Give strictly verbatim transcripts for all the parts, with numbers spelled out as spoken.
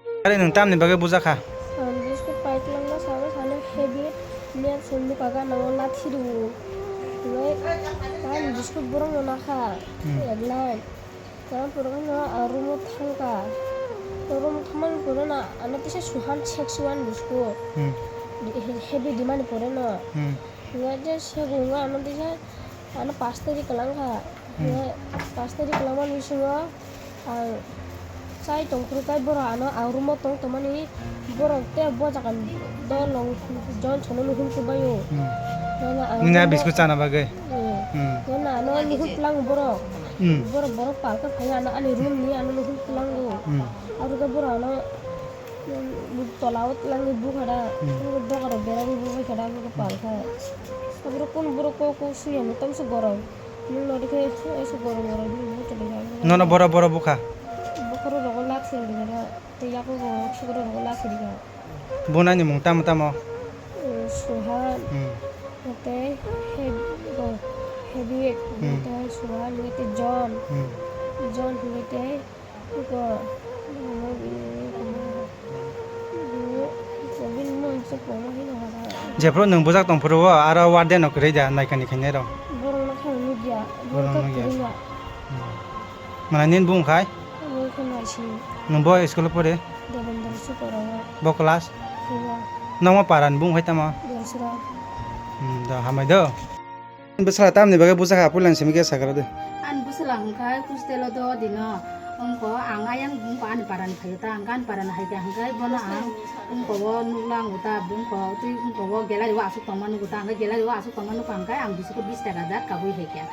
Are nwng tamni bagwi bujakha? Ang biskut paikhlangma salo salo habit, miyat sumbu kaga nango lathi rwo. Hwnwi ang biskut borokno nakha, Hmm. eglai. Tei borokno ang room-o thangkha. Room-o thangmani pore no ano teisa suhan sek suan biskut. Hmm. Habit dimani pore no. Hmm. Hwnwi je sek wngwi ano teisa ano pas tarik kwlangkha. Hmm. Hwnwi pas tarik kwlangmani bisingo ang chai tongphuru kai borok ano ang room-o tong tongmani borok tei bo jaga dolong John sono nuhun kubaio. Hmm. Nini a biskut chana bagwi? Hmm. Hmm. Nini ano nuhun tlang borok. Hmm. Borok borok palka phai ano ani room ni ano nuhun tlango. Hmm. Aro ke borok ano Tola o twlangwi bukhara, Hmm. bukhara beragwi bukhara, bukhara palkha. Aboro kun borok kok kok suyano tamsa gorom. Nwng nodi khe esa gorom gorom nwng bukhara. Nono boro boro bukha? Bukhara rogo lathi rikha, tei yago bo sugro rogo lathi rikha. Bunani mung tamo tamo? Hmm, Suhan. Hmm. Tei Heb-, bo, Hebik, Hmm. tei Suhan, tei John. Hmm. John, tei Jephuru nwng bwjak tongphuru o aro warden no kwrwi da naikani khainai rok. Borok no khe nukya. Borok no nukya. Kwrwngya. Hmm. Mane nini bung khai? Nwng khe naising. Nwng bo school o pore? Devendra Sukora o. Bo class? Five o. Nokma para ni bung khai tamo? Donsra. Hmm, do hambai do. Bwsala tamni bagwi bwsa kha, puilani simi khe sakha de. Ani bwsala hwnkha hostel o do dino. Wngkha ang ayang wngkha ani parani phaio ta, ang ani parani hai khe hwnkhe bono ang wngkha o nukla wngkha ta, wngkha twi wngkha o gallery o aswk tongma nukgo ta, hwnkhe gallery o aswk tongma nukha hwnkhe ang bisikut bis taka jak kabui hai khe.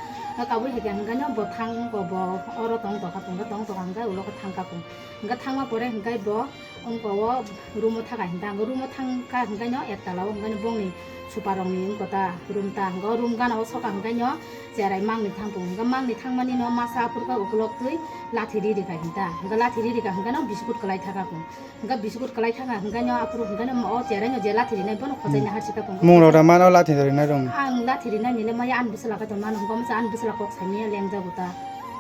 Kabui hai khe hwnkhe no bo thang wngkha bo oro tong tongkha, tong tongkha hwnkhe ulo khe thangkha kung. Hwnkhe thangma pore hwnkhe bo wngkha o room o thaka hinta, ang room o thangkha hwnkhe no ek tala o hwnkhe no bongni super rokni wngkha ta room ta, hwnkhe o room gana o soka hwnkhe no cherai mangni thangkung, hwnkhe mangni thangmani no masa aphuru khe ukulok twi lathi ri rikha hinta, hwnkhe lathi ri rikha hwnkhe no bisikut kwlai thaka kung, hwnkhe bisikut kwlai thaka hwnkhe no aphuru hwnkhe no o cherai no je lathi rinai bono khochai Hmm. nahar sika kung. Mung rok da mano lathi rinai rong. Ang lathi rinai nile maya ani bwsala kaitor mano hwnkhe masa ani bwsala kok saimaya lengjago ta,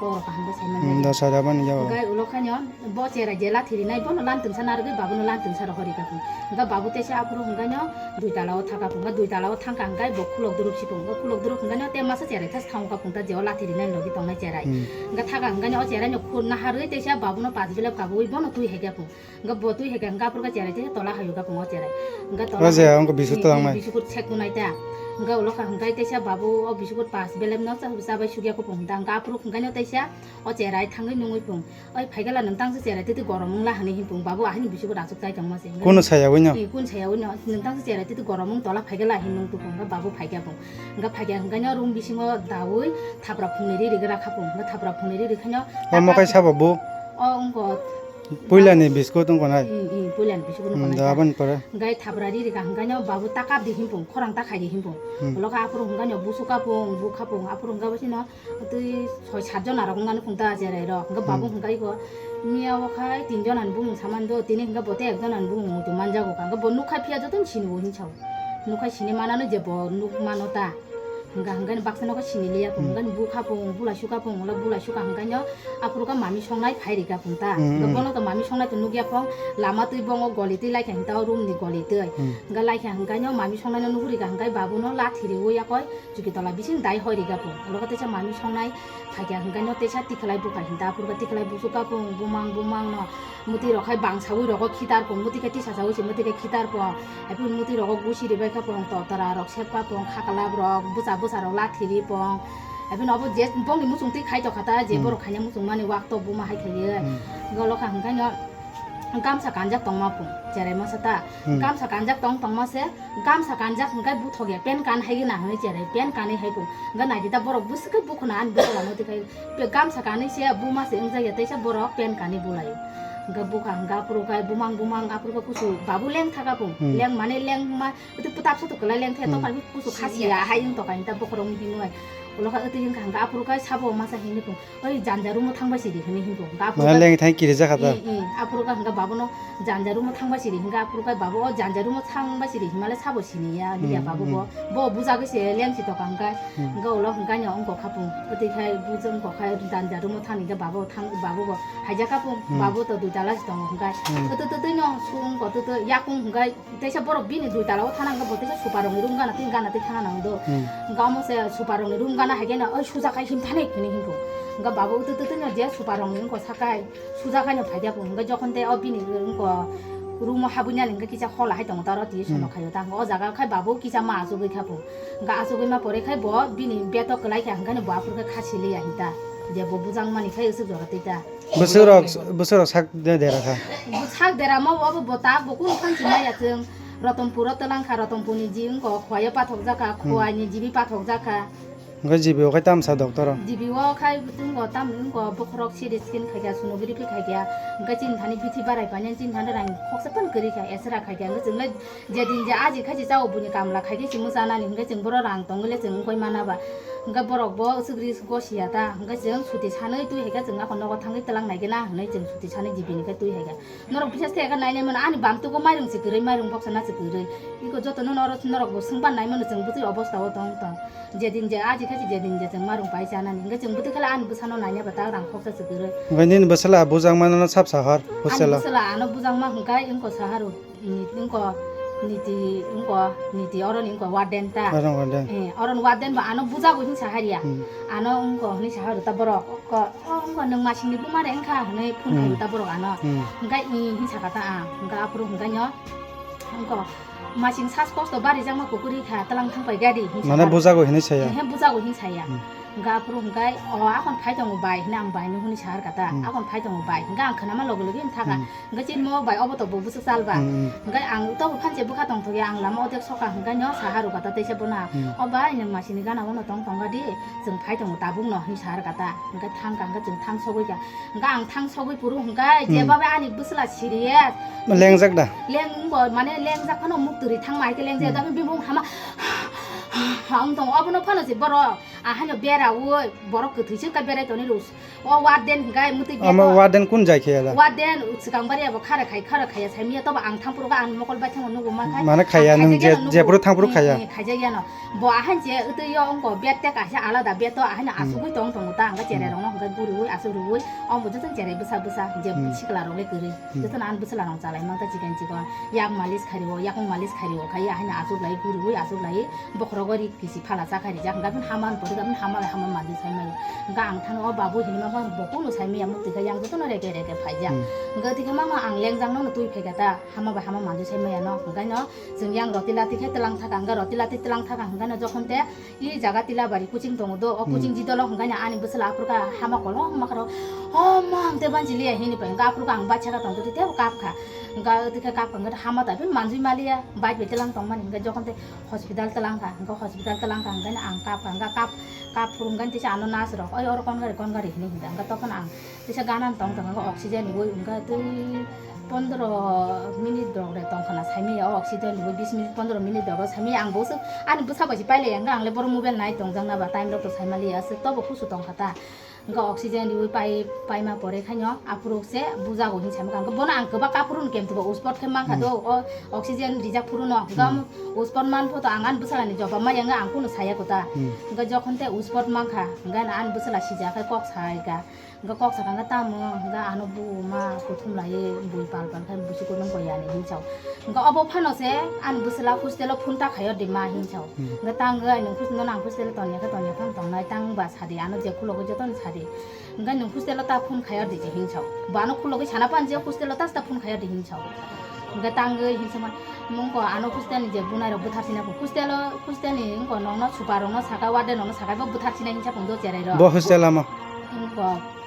kok rok kaham bai saimanya. Hmm, da sada bani jabo. Hwnkhe ulo khaino Bo cherai je lathi rinai bono lan twngsa narwgwi babuno lan twngsa rohorika phung. Hwnkhe babu teisa aphuru hwnkhaino dui tala o thaka phung. Hwnkhe dui tala o thangkha hwnkhe bo khulok durup si phung. Hwnkhe khulok durup hwnkhaino te masa cherai tha thangkha phung ta je o lathi rinai logi tongnai cherai. Hmm. Hwnkhe thaka hwnkhaino o cherai no khur naharwi teisa babuno pas belep kabui bono twi haikha phung. Hwnkhe bo twi haikha hwnkhe aphuru khe cherai teisa tola hayuka phung o cherai. Hwnkhe tola O je, hai-, wngkha bisu hmm, tolang hmm, nai. Bisu kut sek kunai ta. Hwnkhe ulo kha hwnkhe teisa babu o bisu kut pas belep no cha-, chabai sugya kuphung ta. Hwnkhe aphuru hwnkhaino teisa O cherai thangwi nungwi phung. Oi phaikala nwng tangsa cherai titi gorom wngla hwnwi hinphung. Babu ahini bisingo rachuk chai tongma se. Kunu sayawi no? Ee, kun sayawi no. Nwng tangsa cherai titi gorom wng tola phaikala hin nung tuphung. Hwnkhe babu phaikya phung. Hwnkhe phaikya hwnkhe no room bisingo dawi thapra phungni riri gra kha phung. Hwnkhe thapra phungni riri khaino O mokai sabo bo? O wngkha. Puilani biskut wngkha nai? Ee, ee, puilani biskut wngkha Hmm, nai da ta. Aboni pore? Hwnkhe thapra riri kha hwnkhe no babu ta kap di hinphung. Khorang ta khai di hinphung. Hmm. Ulo kha aphuru hwnkhe no busu kha phung, bu kha phung. Aphuru hwnkhe bosino Twi soi sat jona rok wngmani phung ta cherai rok. Hwnkhe babu Hmm. hwnkhe iko miya o khai tin jona ni bumung samani do, tini hwnkhe bo tei ek jona ni bumung muitu manjago kha. Hwnkhe bo nuk khai phiya joto ni sini o hinwi sao. Nuk khai sini manano je bo nuk mano ta. Hwnkhe hwnkhe baksa no khe sini liya phung. Hmm. Hwnkhe bu kha phung, bula su kha phung, ulo bula su kha hwnkhe no aphuru khe mami songnai phai rikha phung ta. Hmm, Hwnkhe hmm. Bono to mami songnai to nukya phung, lama twi bongo goli twi laikha hwnkhe o room ni goli twi. Hmm. Hwnkhe laikha hwnkhe no mami songnai no nuhuri kha hwnkhe babu no lathi riwi yakoi. Chuki tola bising dai hoi rikha phung. Ulo khe teisa mami songnai phaikha hwnkhe no teisa tikhlai bukha hinta aphuru khe tikhlai busu kha phung bumang bumang no muti rok khai bangsawi rogo khitar phung muti khe tisa sawi se muti khe khitar phung. Aphuru muti rogo gusi ribai kha phung totora rok sep kha phung khaklap rok bwsa bwsa rok lathi ri phung. Aphuru obo je bongni muchung twi khai tokha ta je Hmm. borok khaina muchung mani wak tok buma hai khaiwi. Hmm. Ulo kha hwnkhe no gamsa kanjak tongma phung cherai masa ta. Hmm. Gamsa kanjak tong tongma se Gamsa kanjak hwnkhe buthok ya, pen kan hai gana hwnwi cherai, pen kanwi hai phung. Hwnkhe naidi ta borok bwswk khe bukhuna ani bwsala no twi khai, pe-, gamsa kanwi se buma se wngjakya, teisa borok pen kanwi bulaio. Hwnkhe bukha hwnkhe aphuru khai bumang bumang aphuru khe kusu babu leng thaka phung, Hmm. leng mane leng ma, tei pwtap sa to kwlai leng thaya, Hmm. tokar kusu khasiya hai wng tokai ta bokhorok hinwi. Ulo kha wtwi hwnkha hwnkha aphuru kai sabo masa hini pung. Oi janja rumo thangbai sidi hini hini pung. Hwnkha aphuru Mane kai leng thang kiri jakha ta. I, i, aphuru kai hwnkha babono janja rumo thangbai sidi hwnkha aphuru kai babo o janja rumo thangbai sidi himale sabo sini ya liya Hmm, babo hmm. bo. Bo buja gwi se leng si tokang kai. Hmm. Hwnkha ulo hwnkha no wngkok kha pung. Wtwi khai buja wngkok khai janja rumo thani hwnkha babo thang babo bo. Haijak kha pung Hmm. babo to dui tala si tongo hwnkha. Hmm. Wtwi wtwi no sung ko wtwi wtwi yakung hwnkha. Teisa borok bini dui tala o thana hwnkhe bo teisa super rokni room gana twi gana twi thana nang do. Hmm. Hwnkhe omo se super rokni room gana hai khe no, "Oi suja khai him thani," hwnwi himkhu. Hwnkhe babo utwi twtwi no je super rokni wngkha sakai suja khai no phai dia kho. Hwnkhe jokhon tei o bini wngkha room o habwi nani hwnkhe kisa hola hai tongo ta oro twi sono Hmm. khaio ta. Hwnkhe o jaga khai babo kisa ma achugwi kha kho. Hwnkhe achugwi ma pore khai bo bini bed o kwlai kha hwnkhe no bo aphuru khe kha sili ya hinta. Je bo bujang mani khai usuk jora twi ta. Bwswk rok, bwswk rok sak de dera kha. Bo sak dera ma bo, bo, bo ta bo kunu phan si maya chwng. Rotonpuro twlang kha, Rotonpurni ji wngkha, Khowai pathok jakha, Hmm. Khowai ni jibi pathok jakha. Hwnkhe jibi o khai tamsa doctor o. Jibi o khai wngkha tam wngkha bokhorok C T scan khai kha, sonography khai kha. Hwnkhe chini thani bithi barai painani chini thani rang khoksa phan kwrwi kha, esra khai kha. Hwnkhe chwng le Jedin je aji khachi chao buini kamla khai khe chimung chanani hwnkhe chwng boro rang tongwi le chwng wngkoi mana ba. Hwnkhe borok bo swk ri gosi ya ta. Hwnkhe chwng suti sanwi twi hai khe chwng ako nogo thangwi twlang nai khe na hwnwi chwng suti sanwi jibini khe twi hai khe. Norok bisas khe khe nai nai mano ani bamtwgo mairung se kwrwi mairung boksa na se kwrwi. Iko joto no norok norok bo swngban nai mano chwng bwtwi obosta o tong tong. Jedin je aji khachi jedin je chwng mairung pai chanani hwnkhe chwng bwtwi khe ani bwsano nai nai ba ta rang khoksa se kwrwi. Hwnkhe nini bwsala bujang mano no sap sahar Ani hostel o. Bwsala ano bujang ma hwnkhe wngko saharo. Ni-, wngkha niti, wngkha niti, oro ni wngkha warden ta. Oro warden. Eh, oro ni warden ba ano bujago hin saharia. Hmm. Ano wngkha hini saharu ta borok. Ko, o wngkha nwng masini buma re wngkha hwnwi phone Hmm. khaio ta borok ano. Hmm. Hwnkhe i hin saka ta ang. Hwnkhe aphuru hwnkhe no wngkha masing sas kosto bari jakma kukuri kha, tlang thang pai gari hin Mane sakha. Bujago hinwi saya. Eh, bujago hin saya. Hmm. Hwnkhe aphuru hwnkhe o akhon phai tongo bai hwnwi ang bai no hwnwi sahar kha ta. Hmm. Akhon phai tongo bai. Hwnkhe ang khwnama loge loge hin thaka. Hmm. Hwnkhe chini mo bai obo to bo bwswk chal ba. Hmm. Hwnkhe ang to bo phanse bwkha tongthokya, ang lama odek soka hwnkhe no saha rwkha ta teisa bono. Hmm. O bai nwng masini gana bono tong tongkha di, chwng phai tongo tabuk no hinwi saha rwkha ta. Hwnkhe thang kha hwnkhe chwng thang sogwi kha. Hwnkhe ang thang sogwi phuru hwnkhe Hmm. jebabe ani bwsla serious. Lengjak da? Leng wngbo mane lengjak phano muktwrwi thangma hai khe lengjak Hmm. da bini bumung hama wng tongo obono phano se borok. Ahaino bera o borok kwthwi se wngkha berai tonwi rw. O warden hwnkhe mwtwi Omo bego. Warden kun jai khe da? Warden swkang bari abo khara khai khara khaiya sai miya tobo ang thangphuru khe ang mokol bai thangma nugo ma khai. Mane khaiya Ang nwng khaijak je, yano nugo. Jephuru thangphuru Hmm, khaiya. Hmm, khaijak yano. Bo ahain je wtwi yo wngko bed te kaisa alada bed to ahaino Hmm. asugwi tong tongo ta hwnkhe cherai Hmm. rokno hwnkhe guriwi asugriwi omo joto cherai bwsa bwsa je Hmm. sikla rok le kwrwi. Hmm. Jotono ang bwsla rok chalai manta chikon chikon yak malis khario yakung malis khario khai ahaino asuk lai guriwi asuk lai. Bokhorogo ri kisi phala cha khai rijak, hwnkhe aboni hama ni pore aboni hama bai hama manjui sai maya. Hwnkhe ang thani o babu hinwi ma phano bo kunu sai maya, mwtwi khe yang jotono rege rege phaijak. Hmm. Hwnkhe twi khe mama ang lengjak nono twi phai kha ta, hama bai hama manjui sai maya no. Hwnkhe no chwng yang roti lati khe twlang thaka, hwnkhe roti lati twlang thaka hwnkhe no jokhon te i jaga Tilabari coaching tongo do, o Hmm. coaching jidolo hwnkhe no ani bwsla aphuru kha hama kolokma kharo, "O ma, ang te banchi liya," hinwi pai. Hwnkhe aphuru khe ang bacha kha tongtwtwi tebo kap kha. Hwnkhe twi khe kap kha hwnkhe hama tai phano manjui ma liya, bike bai twlang tongmani. Hwnkhe jokhon te hospital twlang kha, hwnkhe hospital twlang kha, hwnkhe ang kap kha, hwnkhe kap, kap phuru hwnkhe tisa ano nurse rok, "Oi, oro kon gari, kon gari," hinwi hwnkha, hwnkhe tokon ang tisa gana tong tong, hwnkhe oxygen riui, hwnkhe twi pondro minute rok de tong khana, saimaya o oxygen riui bis minute, pondro minute rok saimaya, ang bo swk ani bwsa bai se pailai, hwnkhe ang le boro mobile nai tongjak na ba, time rok to saimaliya, swk tobo kusu tong kha ta. Hwnkhe oxygen riui pai, paima pore khaino aphuru se bujago hin saimkha. Hwnkhe bono ang kwbak aphuru no kemtwi bo uspot khe mankha Hmm. do, o oxygen rijak phuru no. Hwnkhe Hmm. uspot man photo ang ani bwsala ni jobab maya wngkha ang kunu saya kota. Hmm. Hwnkhe jokhon te uspot mankha, hwnkhe ano ani bwsala sijak khe kok saikha. Hwnkhe kok sakha hwnkhe tamo hwnkhe ano bu ma kuthum laiwi bui pal pal khe busu kutung koi yani hinwi sao. Hwnkhe obo phano se ani bwsala hostel o phone ta khaio de ma hinwi sao. Hmm. Hwnkhe tang wngwi nwng hos-, nono ang hostel o tongya khe tongya phano tongnai tang ba sadi ano je khulogwi jotono sadi. Hwnkhe nwng hostel o ta phone khaio de je hinwi sao. Bo ano khulogwi sana pan je hostel o ta ta phone khaio de hinwi sao. Hwnkhe tang wngwi hinwi sao ma, nwng ko ano hostel ni je bunai rok bwthar sina ko hostel o, hostel ni wngko nokno super rokno saka warden rokno saka bo bwthar sina hinwi sa phone do cherai rok. Bo hostel ama? Wngko.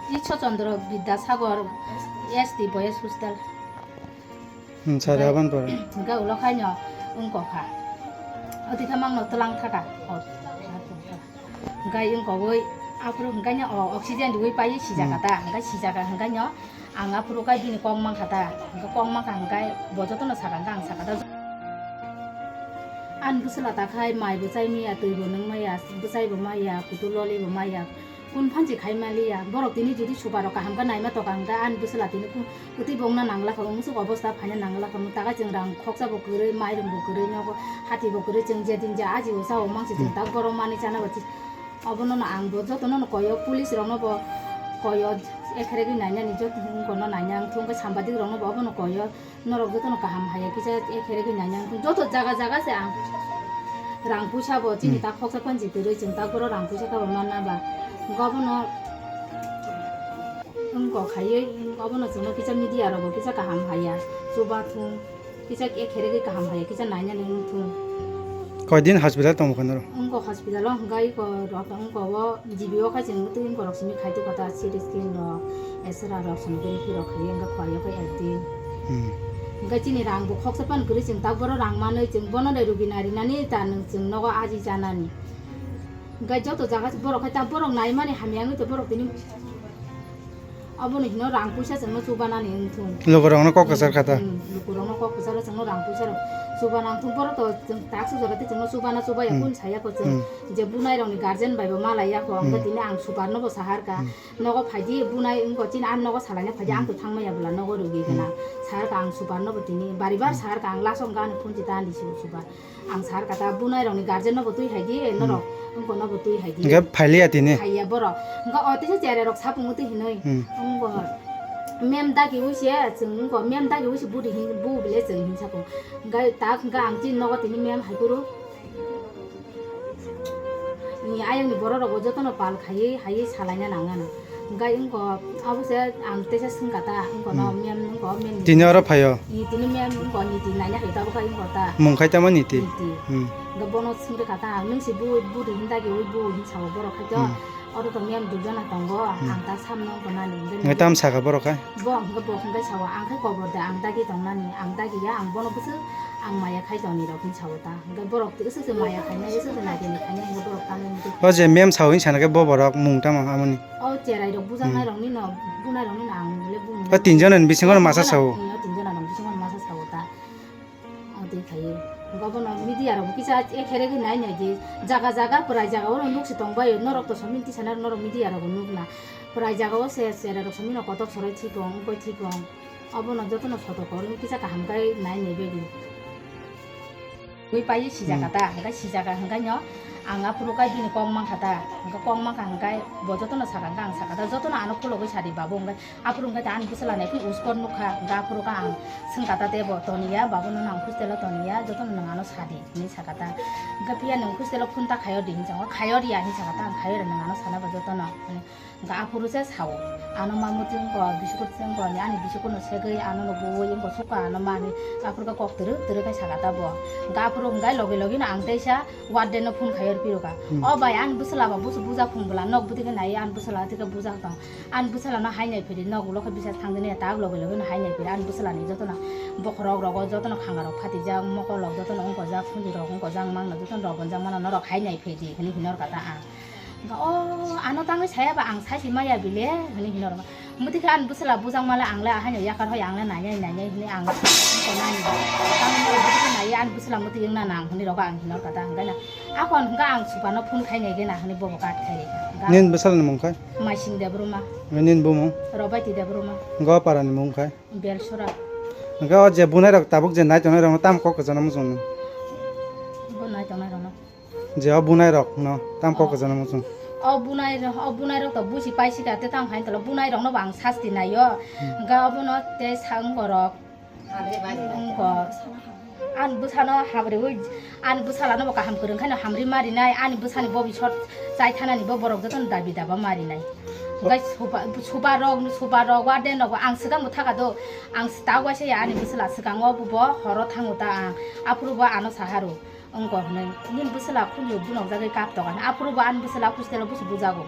Ishwar Chandra Bidyasagar S T Boys Hostel. Hmm, sari aban pore. Hwnkhe ulo khaino wngkha. Oti khe mangno twlang thaka. Hwnkhe wngkha oi aphuru hwnkhe o oxygen riui pai sijak Hmm. ta. Hwnkhe sijak hwnkhe no ang aphuru khe bini kok mankha ta. Hwnkhe kok mankha hwnkhe bo jotono saka hwnkhe ang saka ta. Ani bwswla ta khai mai bo chai maya, twi bo nung maya, bwchai bo maya, kutu loli bo maya, kun phanchi khai maliya. Borok tini jodi super rok kaham khe naima toka hwnkhe ani bwswla tini kun kwtwi bongna nangla kha, omo swk obostha phaina nangla kha. Taga chwng rang khoksa bo kwrwi, mairung bo kwrwi, nogo hati bo kwrwi, chwng je din ja aji o sa o mangsi chwng Hmm. tak borok manwi chana bo chi-, obono no ang bo jotono no koyo, police rok no bo koyo, ekherek nainani joto wngkor no naina wngthung, wngkhe sambadik rok no bo obono koyo. Norok jotono kaham haiya kisa ekherek naina wngthung. Joto jaga jaga se ang rang puisa bo chini Hmm. tak khoksa panji kwrwi chwng tak boro rang puisa kabo manna ba. Gobono wngkok khaiwi obono chwngno kisa media rogo kisa kaham haiya. Chuba thung kisa ekherek kaham haiya kisa nainani wngthung. Koidin hospital tongkha norok? Wngkok hospital o hwnkhe iko rok wngkok o G B o khai chwng twi wngkok rok simi khai tukha ta C T scan rok, X-ray rok, sonography rok khai wngkha khwlaiyo khe ekdin. Hmm. Hwnkhe chini rang bo khoksa pan kwrwi chwng tak boro rang manwi chwng bono de rugi narinani ta nwng chwng nogo aji janani. Hwnkhe joto jaga borok khai ta borok naimani hamya wngwi to borok tini Obono hino rang puisa chwngno chubanani wngthung. Lukurokno kok kwchar kha ta? Hmm, lukurokno kok kwcharo chwngno rang puisa rok chubana wngthung. Borok to chwng tak sujaro tei chwngno chubana chubaya Hmm. kun saya ko chwng Hmm. je bunai rokni guardian bai bo malaya ko, hwnkhe Hmm. tini ang super no bo sahar ka. Hmm. Nogo phaidi bunai wngko chini ang nogo salaina phaidi ang Hmm. to thangmaya bwla nogo rwgwi Hmm. gana. Sahar ka ang super no bo tini bari bar Hmm. sahar ka ang laso wngkha ani phone chita ani si super. Ang sar kata bunai rokni guardian no bo twi hai di, Hmm. norok wngko no bo twi hai di. Hwnkhe phailiya tini? Phaiya borok. Hwnkhe o teisa cherai rok sapungo twi hinoi. Hmm. Wngbo mem dagi wi se chwng wngko mem dagi wi se budi hin bu bile chwng hin sapungo. Hwnkhe tak hwnkhe ang chini nogo tini mem hai phuru. Ni ayang ni borok rok bo joto no pal khaiwi hai salaina nang ano. Hwnkhe wngkho abo se ang teisa swngkha ta, wngkho no Hmm. mem, wngkho mem ni Tini oro phaio? Ni tini mem wngkho niti naina hai tabukha wngkho ta. Mung khai tamo niti? Niti. Hmm. Hwnkhe bono swngri kha ta, nwng si bu, budi hin dagi wi bu hin sao borok khai to. Hmm. Oro to mem dujana tongo, Hmm. ang ta samno wngkho nani. Hwnkhe tam sakha borok khai? Bo hwnkhe bo hwnkhe sao, ang khai kobor de, ang dagi tongnani, ang dagi ya, ang bono bwswk ang maya khai tongni rok hin sao ta. Hwnkhe borok twi swk se maya khainai, swk se naiteni khainai, hwnkhe borok tamo hwnkhe. O je mem sao hin sana khe bo borok mung tamo amoni? O cherai rok bujaknai Hmm. rokni no, bunai rokni no ang le bumung. O tinjon ni bisingo no masa sao? O tinjon ni bisingo no masa sao ta. O twi khaiwi. Hwnkhe obono media rok bo kisa ekherek nai nai di. Jaga jaga pwrai jaga o nuk se tong bai, norok to somin tisa na norok media rok bo nuk na. Pwrai jaga o se cherai rok somin no kotor sorai thikong, wngkoi thikong. Obono jotono soto kwrwngwi kisa kaham khe nai nai bagwi. Ui pai sijaka Hmm. ta, hwnkhe sijaka hwnkhe no ang aphuru khe bini kok mankha ta, hwnkhe kok mankha hwnkhe bo jotono saka hwnkhe ang saka ta, jotono ano khulogwi sadi babu hwnkhe aphuru hwnkhe ta ani bwsala nai phuru uskor nukha, hwnkhe aphuru khe ang swngkha ta tei bo toniya, babu nono ang hostel o toniya, jotono nwng ano sadi hinwi saka ta, hwnkhe phiya nwng hostel o phone ta khayo di hinwi saka, khayo riya hinwi saka ta, ang khayo ri nwng ano sana bo jotono. Hwnkhe aphuru se sao, ano ma muchung ko, bisikuit chwng ko, ani bisikuit no segwi, ano no buwi, wngko suka ano mani, aphuru khe kok twrwk twrwk khe saka ta bo. Hwnkhe aphuru hwnkhe logi logi no ang teisa warden no phone khai oro phiro kha. Hmm. O bai, ani bwsala ba busu buja phung bwla, nok bwtwi khe nai, ani bwsala thik khe buja tong. Ani bwsala no hai nai phiri, nok ulo khe bisa thang dini, tak logi logi no hai nai phiri, ani bwsala ni joto no bokhorok rogo joto no khanga rok phatijak, mokol rok joto no wngko jak, khunju rok wngko jak, mang no joto no rok bonjak mano, norok hai nai phiri, hinwi hinor kha ta ang. Hwnkhe, "O, ano tangwi saya ba ang saisi maya bile," hwnwi hino rwma. Mwtwi khe ani bwsala bujak male ang le ahaino yakar hoi ang le nainai nainai hwnwi ang wngkha nani. Tangwi maya bwtwi khe naiwi ani bwsala mwtwi wngna nang hwnwi rogo ang hino kha ta hwnkhe na. Akon hwnkhe ang supano phone khai nai gena hwnwi bobo kat khai rikha. Nini bwsala ni mung khai? Maising Debbarma. Nini bumung? Robaiti Debbarma. Hwnkhe o para ni mung khai? Belsora. Hwnkhe o je bunai rok tabuk je nai tongnai rok no tamo kok kwchangno muchung? Bo nai tongnai rok no. Je o bunai rok no tam kok Oh. kwchangno muchung. O bunai ro-, o bunai rok to busi paisika te tam hain tolo bunai rok no bo ang sasti naio. Hmm. Hwnkhe obono te sa wngko rok. Wngko. Ani bwsano hamriwi, ani bwsala no bo kaham kwrwng khaino hamri marinai, ani bwsani bobisot chai thanani bo borok jotono dabi daba marinai. Hwnkhe supa, supa rok, supa rok, warden rok bo ang swkang bo thaka do, ang tak waisa ya ani bwsala swkango bo, bo horo thango ta ang, aphuru bo ano saharo. Wngkor hwnwi, nini bwsala khunju bunok jagwi kap tokani. Aphuru bo ani bwsala hostel o busu bujago.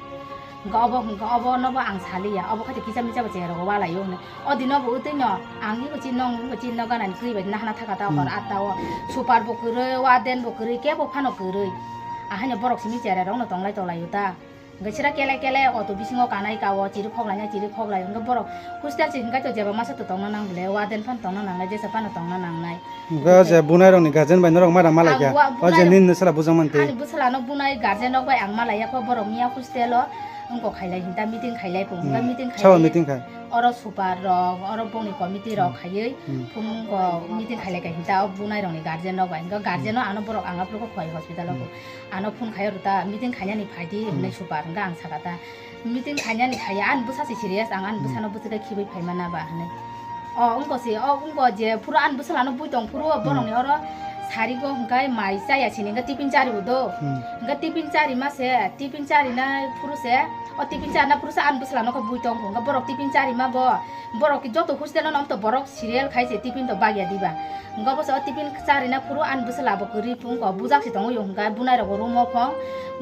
Hwnkhe obo, hwnkhe obo nobo ang saliya. Obo khaito kisa misa bo cherago walaio hwnwi. O dino bo wtwi no ang nini chin nong, nini chin no ganani kwrwi bai nahana thaka ta hor Hmm. atta o. Super bo kwrwi, warden bo kwrwi, kebo phano kwrwi. Ahaino borok simi cherai rok no tonglai tonglaio ta. Hwnkhe sira kele kele auto bisingo kanai kao, chiri khoklaina chiri khoklai. Hwnkhe borok hostel se hwnkhe to jeba masa to tongna nang bole, warden phano tongna nangnai, jesa phano tongna nangnai. Hwnkhe je bunai rokni guardian bai norok mara malai kha. Ang wa-, o je bunai rok, nini bwsala bujang mantwi. Ani bwsalano bunai guardian rok bai ang malai ya kho, borok miya hostel o wngkok khailai hinta meeting khailai kho. Hwnkhe meeting khailai. Sabo meeting khai. Oro super rok, oro bongni committee rok khaiwi phone ko meeting khailai kha hinta o bunai rokni guardian rok bai. Hwnkhe guardian o ano borok ang aphuru kho khwlai hospital o kho. Ano phone khai oro ta meeting khainani phaidi hinwi super hwnkhe ang saka ta. Meeting khainani khaiya, ani bwsa se serious, ang ani bwsano bwswk khe khibi phaimana ba hinwi. O wngkha se, o wngkha je phuru ani bwsalano bui tong phuru borokni oro sarigo hwnkhe mai chaya sini hwnkhe tiffin chari udo. Hwnkhe tiffin chari ma se, tiffin chari na phuru se, o tiffin chari na phuru se ani bwsalano khe bui tong hwnkhe borok tiffin chari ma bo. Borok joto hostel no to borok serial khai se tiffin to bagya diba. Hwnkhe bo se o tiffin charina phuru ani bwsala bo kwrwi phung ko bujak se tongwi hwnkhe bunai rok bo room o phong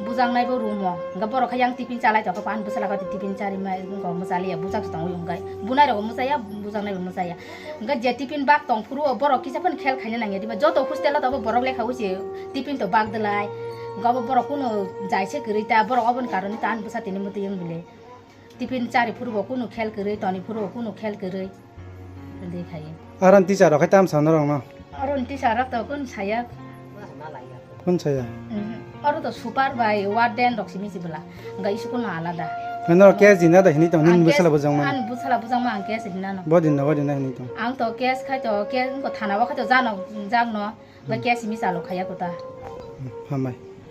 bujaknai bo room o. Hwnkhe borok khe yang tiffin chalai tongkha ani bwsala khe tiffin charima wngkha mwchaliya bujak se tongwi hwnkhe bunai rok bo mwchaya bujaknai bo mwchaya. Hwnkhe je tiffin bak tong phuru o borok kisa phano khel khaina nangya diba joto hostel o to borok lekha ui se tiffin to bak dwlai. Hwnkhe bo borok kunu jai se kwrwi ta borok oboni karoni ta ani bwsa tini mwtwi wng bile. Tiffin chari phuru bo kunu khel kwrwi, toni phuru bo kunu khel kwrwi. Tei khai. Aron teacher rok khai tam sa norok no? Aron teacher rok to kun saya. Kun saya? Mhm. Oro to super bai warden rok simi sibla. Ga isu kun alada. Norok case dina da hini tong, nini bwsala bujang man. An bwsala bujang man case dina no. Bo din no, bo din no hini tong. Ang to case khai to, case ko thana o khai to jano, jang no. Ga case simi salo khaya kota. Hambai.